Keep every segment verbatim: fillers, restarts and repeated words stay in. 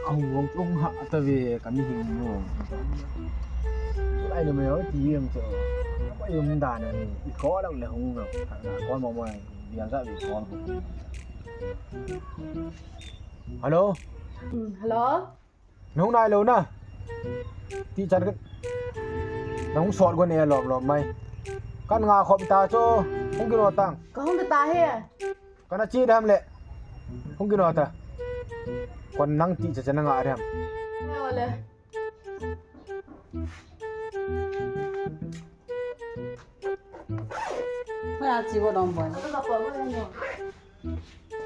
Ahung hung hung ha ta ve ka mi hing mo. Ai lo me oi ti yeng cho. Ko yum da na ni. I ko lo le hung lo. Ko mo mo. Bian sa i ko lo. Hello. Hello. Nung nai lo na. Ti chan ka. Nung sot go ne lom lom mai. Kan nga khop ta cho. Hung kino tang. Ka hung ta he. Kana chi dam le. Hung kino ta. Kon nang ti cha cha nang a dam. Ole. Hoi a chi go dom boy.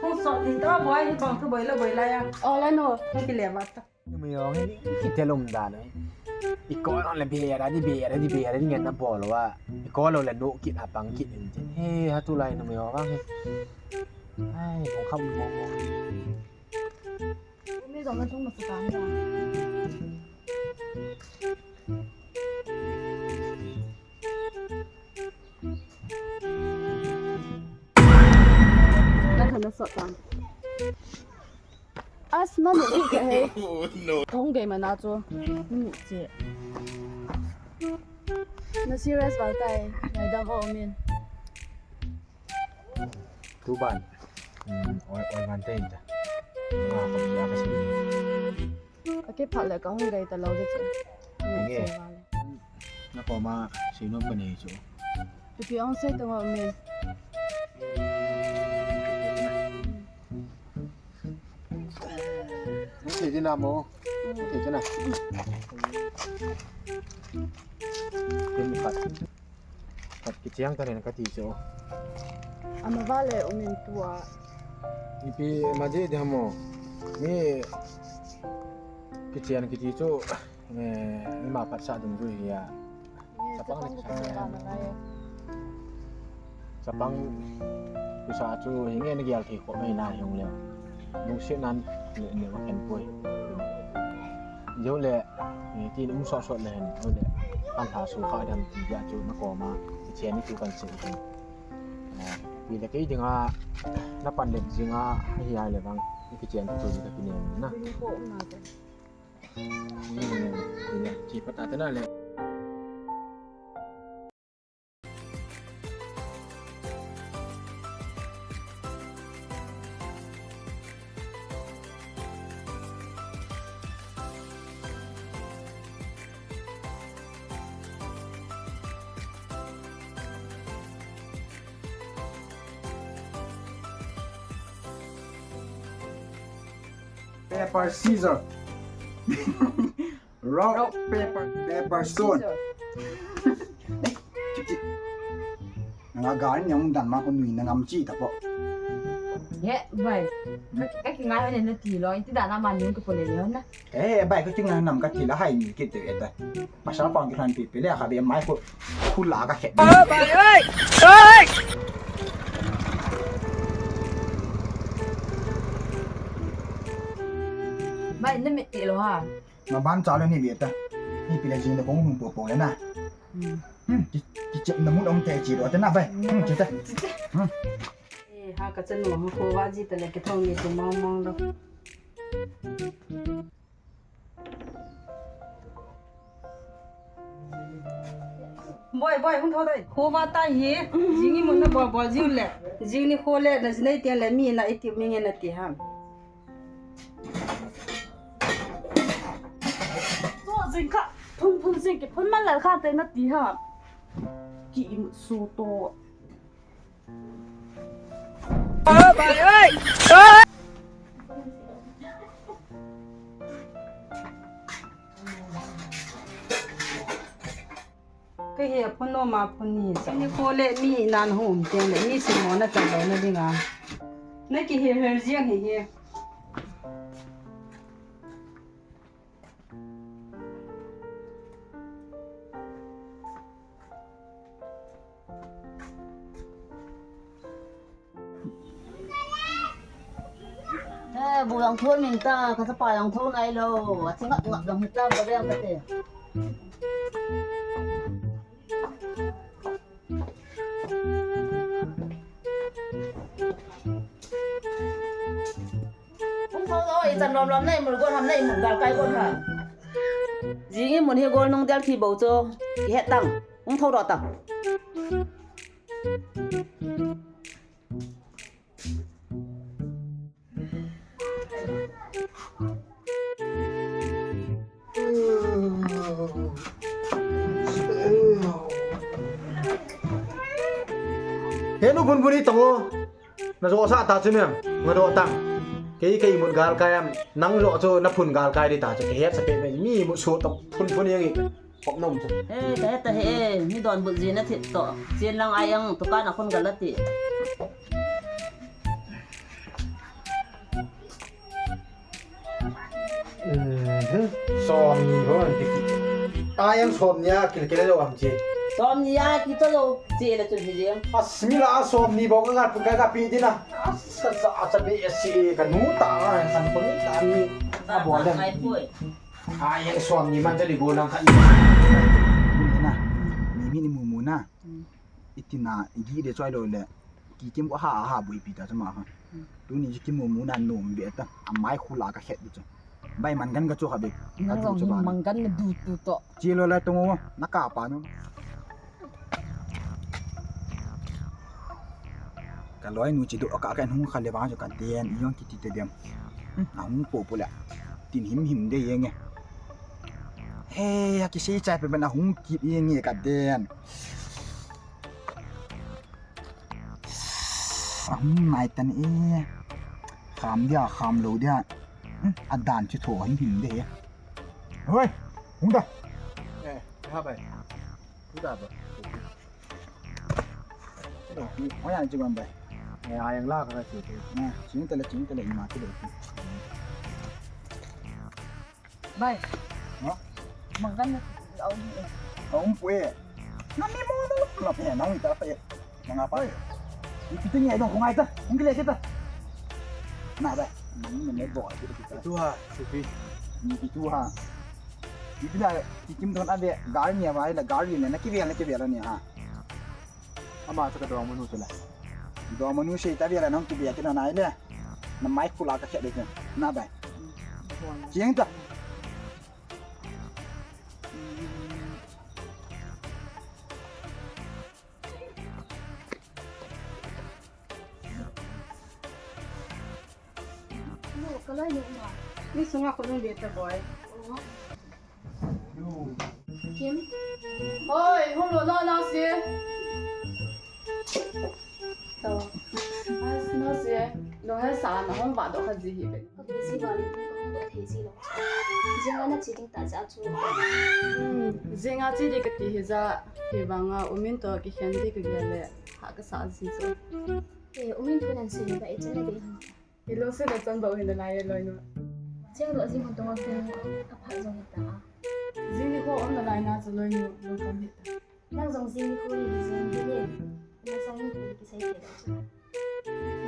Hung so din ta boy, bang tu boy la boy la ya. Ole no. Hung ki le ba ta. Mi ong hi ki te lum da no. I ko no le be ra di be ra di be ra di ngen na bol wa. I ko lo le no ki na pang ki in. He ha tu lai no mi ong hi. Ai, no kham mo mo. Umi jong na chung na chu tang ya. Na thana sot tang. As na ni ka he. Oh, no. Kong ge ma na chu. Ni che. Na serious ba tai. Nai dam o min. Tu ban. Hmm, oi, oi, man te inda. Nga, ka pia ka sini. Ka kiphat le ka hung gai ta lo de chu. Nge. Na ko ma, si no pa nei chu. Tu pi ong sei ta ngo me. Sei di na mo. Sei di na. Tin khat. Khat kicheng ta nen kati chu. Ama va le umin tua. Ipi ma je de mo. Mi kicheng kiti chu, eh, mi ma phat sa ding ju hi a. Chapang le kicheng. Chapang kusa chu hi nge na gel thei kho mai na hi hung le. Lungset nan le ne wa ken poi. Jo le, eh, ti um so so le hen, jo le. Kan ha su kha dam ti ja chu na ko ma. Kicheng ni chu kan se. Pi le kei dinga, na pan le dinga, hi ai le bang, kicheng tu tu ka kinem na. Ni, ni, ni, ni, chi pata tena le. Paper, scissor. Rock, rock, paper, paper, stone. Scissor. Nanga garin yang dan ma ko nui na ngam chi ta po. Ye, bai. Ka, ka kingai ne na ti lo, ti da na ma ni ko po le le na. Eh, bai, ka kingai nam ka ti la hai ni ki te ta. Pasal pang ki han pi pi le ha be mai ko. Khu la ka khe. Bai, oi! Oi! Bai, na me ti lo ha. Ma ban cha le ni be ta. Ni pi le jing le kong hung po po le na. Hmm. Hmm, ki, kichepna mun um te chi ro te na bai. Hmm, chi te. Hmm. Eh, ha ka chanu ha kho va ji ta le ke thong ni tu mong mong lo. Boi, boi, hung tho dai. Kho va ta hi. Jing ni mun na bol bol jiu le. Jing ni kho le na jinei tian le mi na i ti mi nge na ti ham. Tua jing kha, phun phun jing ki phun man lal kha te na ti ha. Ki im su to. Ka hi a phun no ma phun ni sa. Ni ko le mi nan hum te le mi si mo na chan lo na dinga. Na ki hi her jiang hi hi. Eh, bu jong thon min ta, ka chapa jong thon nai lo. A chi ngap ngap jong hi ta, ka veng ka te. Hung thon lo, i Tan lom lom na imut gon ham, na imut gal kai gon ham. Jing imut hi gol nung del thi bou chu. Kihet tang. Hung tho doh tang. Henu bun bun i tong o. Na jo sa ta chu mem. Nga do tang. Kei kei mut gal kai am. Nang jo chu na phun gal kai di ta chu. Kei het sa pe pe mi mut su tong phun phun yang i. Khop nom chu. Eh, ta he, ta he, eh, mi don but ji na thit to. Chien lang ai ang, to ka na khun gal ati. Mhm. Som ni ho an ti ki. Ai ang som ni a kil kil lo am chi. Som ni a ki to lo, chi la chu ji. Asmi la som ni bo ka ka ka pi di na. Asa sa asa be si ka nu ta, san ko ni ta ni. A bo le. Ai poi. A yang som ni man tali go lang khat ni. Ni na. Ni mi ni mu mu na. Hmm. Iti na, igi de choi lo le. Ki kim ko ha ha bui pi ta chama ha. Hmm. Tuni ji kim mu mu na nom be ta. A mai khu la ka khet du chu. Bai man gan ka chu ha be. Nang jong hin man gan na du tu to. Chi lo le tong o, na ka pa nu. Ka loi nu chi do ka ka hung kha le ba jo ka den, i jong kiti te dem. Hmm, a hung po po le. Tin him him de yeng e. He, a ki sei chai pe ben a hung kip yeng e ka den. A hung nai tan e. Kham dia, kham lo dia. Hmm, a dan chi tho him him de e. Hoi, hung da. Eh, ha bai. Hung da ba. Oi, ang chibang bai. Eh, ayang la ka si. Eh, ching tala, ching tala, ima tala. Bai. Ha? Makan na au ni. Au pue. Na mi mo mo. Na pe na ita pe. Manga pa. Ipi tu ni ai dong ko ngai ta. Ung kile kita. Na bai. Ni ni me bo. Tu ha, supi. Ni tu ha. Ipi da, ki kim don ave, gari ni ave, la gari ni, na ki ve, na ki ve la ni ha. Ama sa ka dong manu tu la. Dong manu sei ta ve la nang ki ve ti na nai le. Na mai khu la ka khe de. Na bai. Jeng ta. Lo, ka loi nu ma. Ni sunga ko nung de ta boy. Kim. Oi, hung lo no no si. To. As no si. Lo ha sa na hung ba do ka ji hi be. Ka busy ba ni ka hung do thei ji lo. Jing ana chi ding ta ja chu. Hmm, jing a chi di ka ti hi ja. Hi ba nga umin to ki khen di ka gel le. Ha ka sa ji chu. Eh, umin thu nan si ba e chan na be. Hi lo se da chan ba hin da lai loi nu. Cheng lo ji mun tong a ken a pha jong hi ta. Jing ni ko om na lai na chu loi nu lo kam hi ta. Nang jong jing ni ko ni jing ni ni. Na sang ni ko ki sai ke da chu.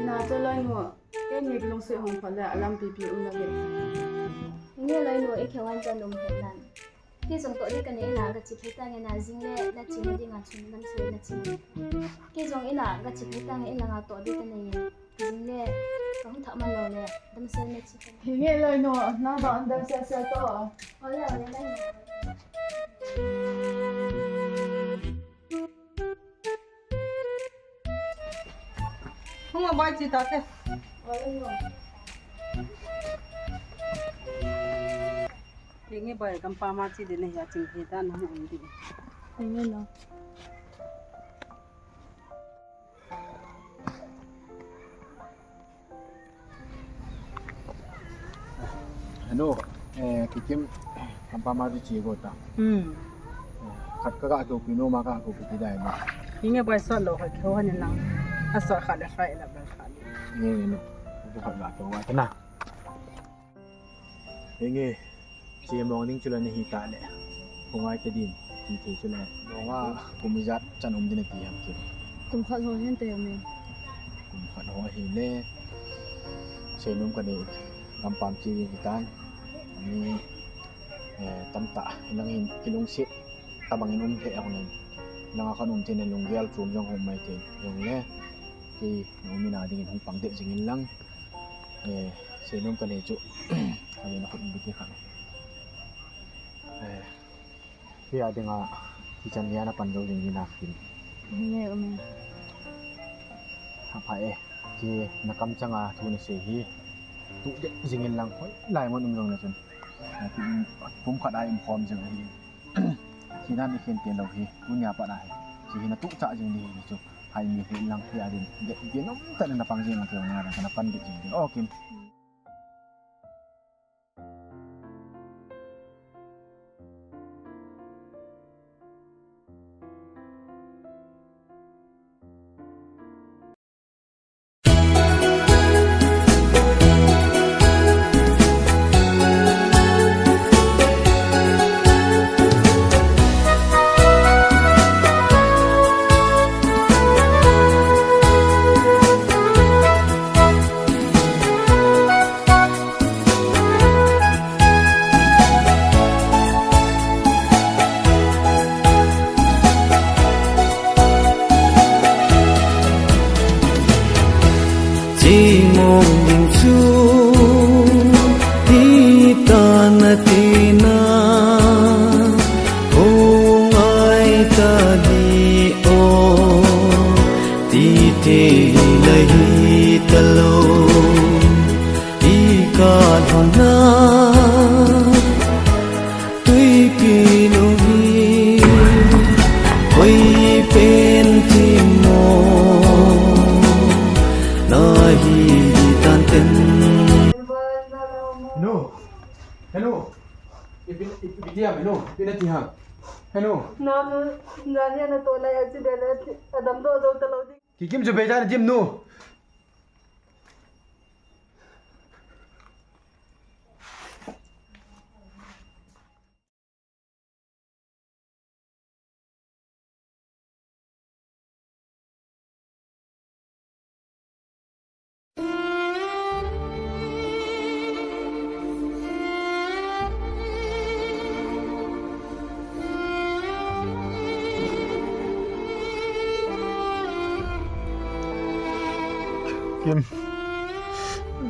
Na chu loi nu. Ke ni long se hong pha le alam pi pi um na ke. Ni loi nu e ke wan chan um he nan. Kei jong toh ding ka nei ina, ka chi phei tange na jing le, na chi na ding a chun lam se na chi. Kei jong ina, ka chi phei tange ina nga toh ding ka nei. Jing le, ka hung thah man lo le, damsel na chi ka. Hi nge loi nu, na ba an damsel sel to. Ole, ole, lai. Hung a bai chi ta te. Tinge bai kam pa ma chi de ne ya ching he ta na hung di. Tinge no. Hello, eh, Kikim, kampa ma di chi go ta. Hmm. Khat ka ga to pino ma ka ko piti dai ma. Inge bai sot lo khat ko han lang. A sot khat le fry la ba khat. Inge no. Ko khat ga to wa ta na. Inge. Chi mong ding chu la ni hi ta le. Ko ngai te din. Ti te chu la. Ko nga kum ijat chan um din ti ham ki. Kum khat ho hen te me. Kum khat ho hi le. Seinom ka nei, gampam chi hi tan. Ni, eh, tamtah, ilang hin kilungset, tabang in um thei ahung in. Langa khan um thei in lunggel chom jong hung mai thei, jong le. Kei, na um ina ding in hung pang de jing in lang. Eh, Seinom kanei chu. Kami na khut bite kha. Eh, kei a dinga, hichan geiya napan jou jing ding na Kim. Ahi e, um e. Apha e, kei na kamchanga thu nasei hi. Tuh deh jing in lang hoilai mun um jong le chun. Pumkhat a umkhom jing ahi. Hinan ikhen tilou hi, tunia pat ahi. Hiche hi natuh chah jing ding hi chu. Hai mi hi lang hi adin. Deh, deh nom tah in napang jing lang kei vang a, kana pan deh jing ding. O Kim. Chimong ding chu, hita na tina, hung ai ta di o, titi la hita lou. Ikal hona tuipi lou hi, koi pen timo nahi tan ten. Hello, hello. Ipi, ipi, ipi dia, hello. Ipi na ti ha? Hello. Na, na, na ni na to na ya si de na adam do do ta lo di. Kikim chu beja na dim nu. Kim,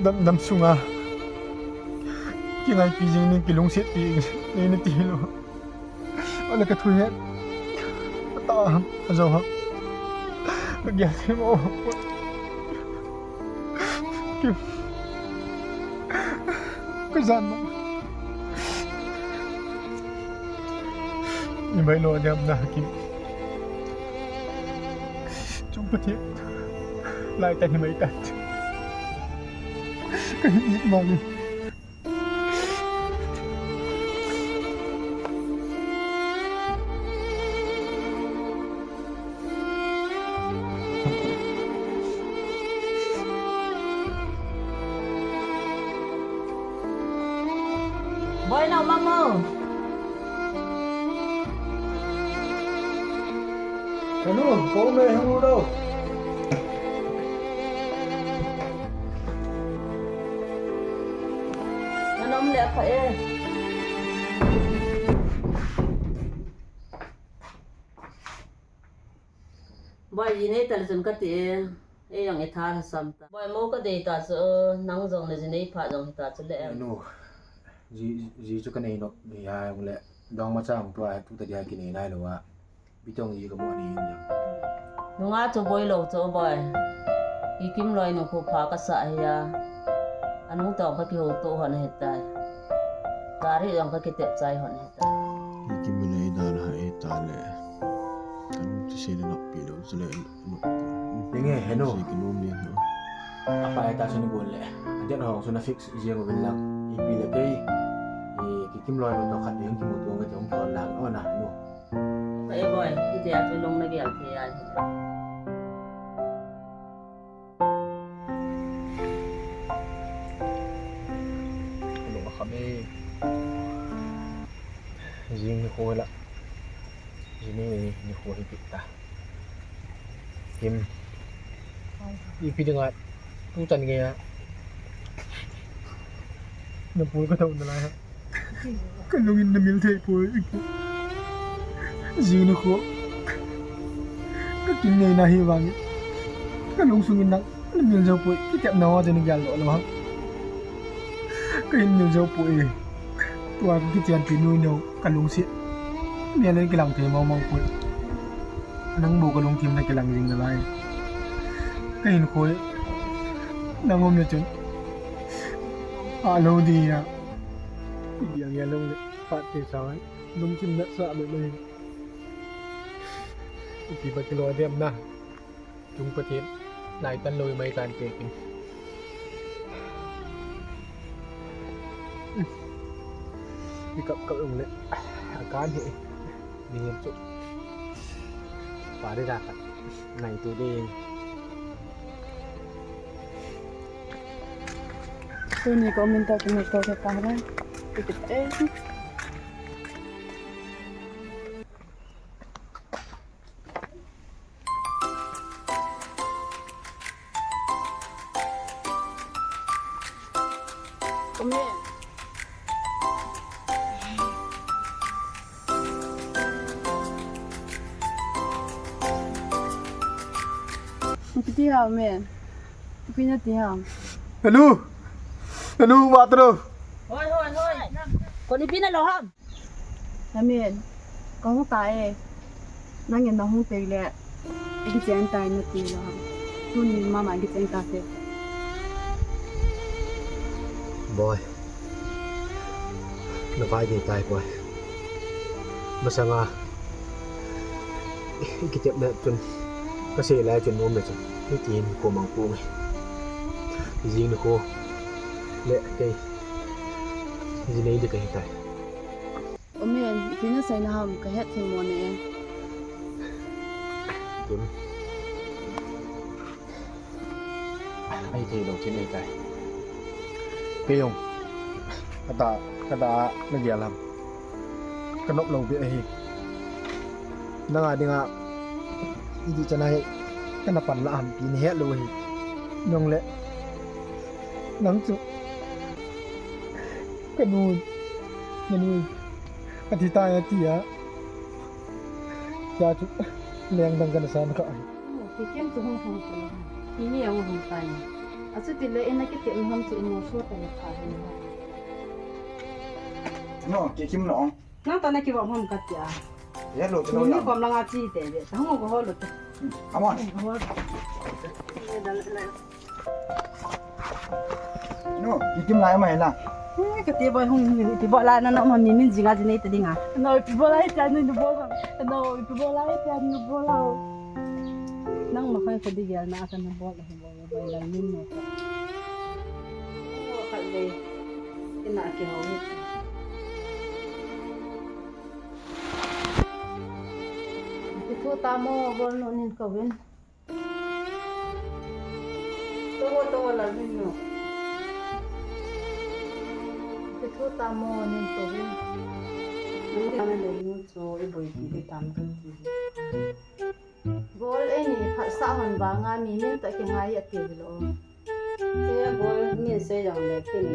dam, dam sunga kingaipi jing ning, kilungsetpi jing ning nati lou. Ole ka thu het. Ata ham, ajo ham. Ka gel thei mo. Kim. Ka jan ma. Ni mai lo diam na Kim. Chung pa thiam. Lai ta ni mai ta. Ka hi ma ni. Boi, nau mamo. Kanu, kou me hung u dou. Nanom le apha e. Boi, ji nei ta le chun kati e. Ei jong itha lhasam ta. Boi, mo kadei ta chu, nang jong le ji nei phat jong hita chu le em. Nu, ji, ji chu kanei nop hi a jong le, dongma cha jong tua, tu ta dia kinei nai lou a. Bitong ji kamu ani jong. Nunga chu boi lou chu boi. Kikim loi nu khu pha kasah hi a. Anung tong kakihouto hon ahitai. Gari jong kakitep chai hon ahitai. Kikim le idalha e ta le. Kanu chu sei le noppi lou chu le. Ding e, henu. Sei kinom ding ho. Apa e ta chu ni bol le. Adet ho chu na fix jeng uvin lang. Ipi le kei. I Kikim loi nu toh khat ding kimuto nge jong thon lang. O na, henu. Ka e boi, itia chu lung na gel thei a hi. Lung a kham e. Jing nikho la. Jing ni, nikho hi kit ta. Kim. Ipi dinga. Tu chan geiya. Na pul ka thau na lai ha. Ka lungin na mil thei poi. Jing nikho. Ka kin nei na hi vang. Ka lungsung in na, na mil jou poi. Kitep na ho jong ni gel lou lou ha. Kahin nung jou poi. Tua kichenpi nu in jong kalungset. Milen kilang thei mong mong poi. Nang bou kalungthim na kilang jing nalai. Kahin khoi. Nang um le chun. Alou dia. Yang ya long le. Pat te sa. Lungthim nasah le le. Ipi ba kilo dem na. Chung Pathen, lai tan lou mai tan te kin. Ni kap kap ung le, akan hi, ni hem chu. Pa de da khat, ngai tu de. Tuni ko min ta kin to se pa na. Ti ti eh. Come here. Ipi ti ham, men? Ipi nati ham? Hello. Hello, Matro. Hoi, hoi, hoi. Koni pina lo ham? Amen. Kahung tai. Nangin nahung tei le. Kichen tai nati lo ham? Tuni mama kichen ta te. Boy. Na pai ding tai, boy. Masanga. Kitepna chun. Kasei lai chun nom le chun. Hitin ko mang ko ngai. Jing ni ko. Le kei. Ji nei di kahi tai. Amen. Ipi nasei na ham kahet thei mo ne. Tun. Ahi thei lou chin ahi tai. Kei jong. Kata, kata na gel ham. Kanop lou beh ahi. Nanga dinga. Idi chana hi. Kana pan la ham pi ni het lou ahi. Nong le. Nang chu. Kanu. Kanu. Ati tai ati a. Tia chu. Leng dang kana san kha ahi. Kikim chu hung hung ta. Kini a hung hung ta ni. Achuti le ina kikim hung chu imo so ta le kha hi. No, kikim no. Nang ta na kivom hung ka tia. Ye lo chu. Ni kom langa chi te de. Ta hung ko hol te. Come on. Hol. No, kikim lai mai la. Eh, kati boy hung ni ti boy la na na ma mi min jinga jinei ta dinga. No, ti boy lai ta ni boy. No, ti boy lai ta ni boy la. Nang ma khai ko di gel na ka na boy la boy la min no. Ko khat dei. Ina ki ho ni. Ti thu ta mo bol no nin ko win. Tomo, tomo, la min no. Ti thu ta mo nin ko win. Nang ka na le nu cho i boipi ti tam ka ti. Bol e ni phat sa hon ba nga mi min ta ki ngai a ti lo. Te bol min se jong le kin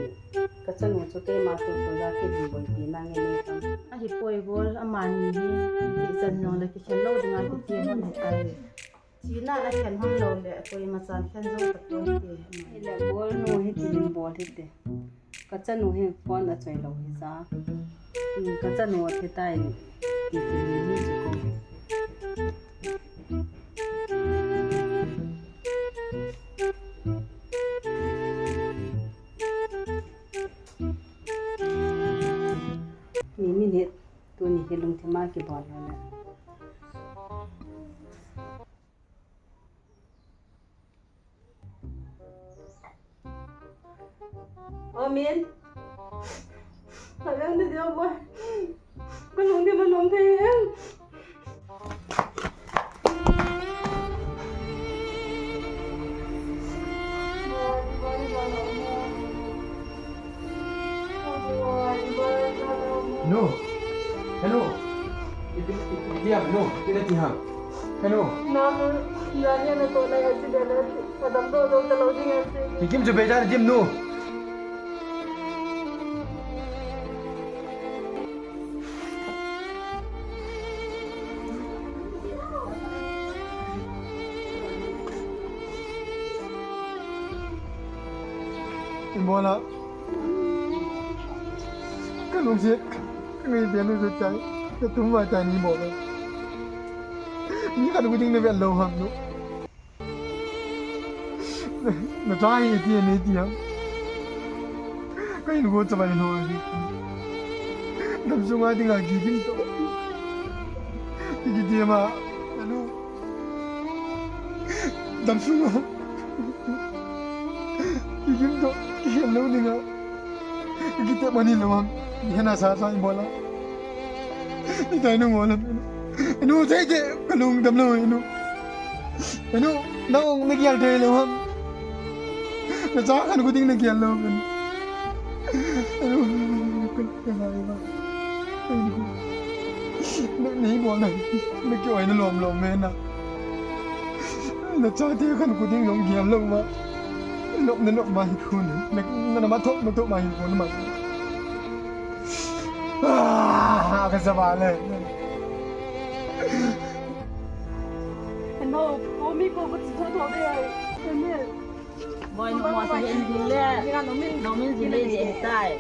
ka chanu chu keima tu chu ja kin boipi na nge ni tam. Ahi poi bol amani hi ti chan jong le ki khen lo dinga ki ti hon he tai. China la khen hon lo le koima chan khen jo ta poi ti. Ni le bol no hi ti bol hi te. Ka chanu hin phone a choi lo hi ja. Hmm, ka chanu a thi tai. Ti ti ni ni chu ko. Ni minute tuni hi lungthim a kibol lo le. Amen. Amen, ni dia boy. Ka lungthim a nom thei em. No. Hello. Iti, iti, iti ham, no. Iti ham. Hello. Na, na, na, na, to na ya si de na. Adam do do ta lo ding ya si. Kikim chu bejan jim no. Ibola. Lungset, kangai pen u chu tai, natum vai tai ni bol. Mi khat khu ding navet lou ham nu. Nacha hi iti nei ti ham. Ka in khu chavai lou hi. Damsunga dinga kigim to. Kigim ma, anu. Damsunga. Kigim to, kigim lou dinga. Kite mani lou ham. Hena sa sa in bola. Ni tai nu ngol ham. Inu, sei te, kalung dam lou, inu. Inu, nang nagel thei lou ham. Nacha khat khu ding nagel lou ham. Inu, kalung dam lou, inu. Inu. Na, nei bol na. Nakioi na lom lom me na. Nachate khat khu ding jong gel lou ma. Nop na nop ma hi khu na. Na, na, na ma thop, ma thop ma hi khu na ma. Ah, ka sa ba le. Hello, ko mi ko ko chi tho tho de. Ko mi. Moi no mo sa hin din le. Ni ka no min. No min din le je tai.